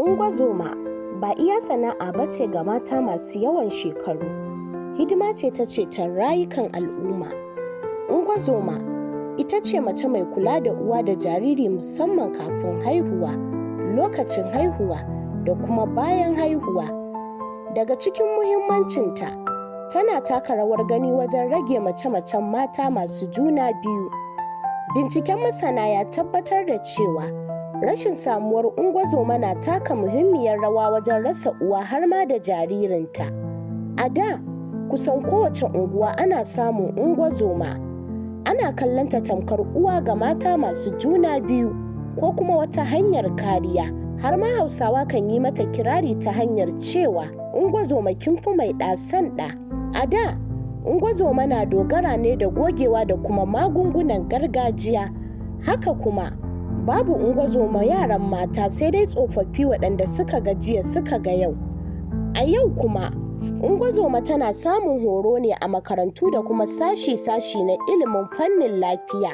Ungozoma ba iya sana'a ba ce ga mata masu yawan shekaru, hidima ce ta ceton rayukan al'umma. Ungozoma ita ce mace mai kula da uwa da jariri, musamman kafin haihuwa, lokacin haihuwa da kuma bayan haihuwa. Daga cikin muhimmancinta, tana taka rawar gani wajen rage mace-macen mata masu juna biyu. Binciken masana ya tabbatar da cewa rashin samuwar ungozoma na taka muhimmiyar rawa wajen rasa uwa har ma da jaririnta. A da, kusan kowace unguwa ana samun ungozoma. Ana kallonta tamkar uwa ga mata masu juna biyu ko kuma wata hanyar kariya. Har ma Hausawa kan yi mata kirari ta hanyar cewa "Ungozoma kin fi mai ɗa son ɗa." A da, ungozoma na dogara ne da gogewa da kuma magungunan gargajiya. Haka kuma, babu ungozoma yaran mata, sai dai tsofaffi waɗanda suka ga jiya suka ga yau. A yau kuma, ungozoma tana samun horo ne a makarantu da kuma sashi-sashi na ilimin fannin lafiya.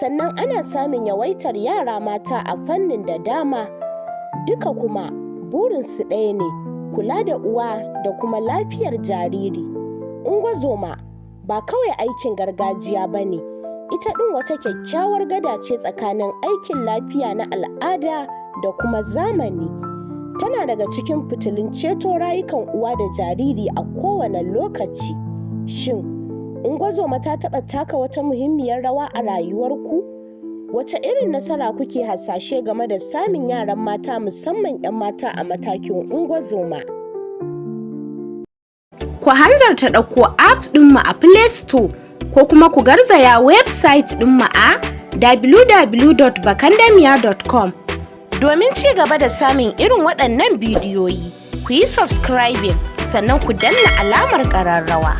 Sannan ana samun yawaitar yara mata a fannin da dama. Duka kuma burinsu ɗaya ne, kula da uwa da kuma lafiyar jariri. Ungozoma ba kawai aikin gargajiya ba ne, ita ɗin wata kyakkyawar gada ce tsakanin aikin lafiya na al'ada da kuma zamani. Tana daga cikin fitilun ceto rayukan uwa da jariri a kowane lokaci. Shin ungozoma ta taɓa taka wata muhimmiyar rawa a rayuwarku? Wace irin nasara kuke hasashe game da samun yaran mata, musamman 'yan mata, a matakin ungozoma? Ku hanzarta ɗauko apps ɗinmu a Play Store ko kuma ku garzaya website ɗinmu a www.bakandamiya.com domin ci gaba da samun irin waɗannan bidiyoyi. Ku yi subscribing, sannan ku danna alamar ƙararrawa.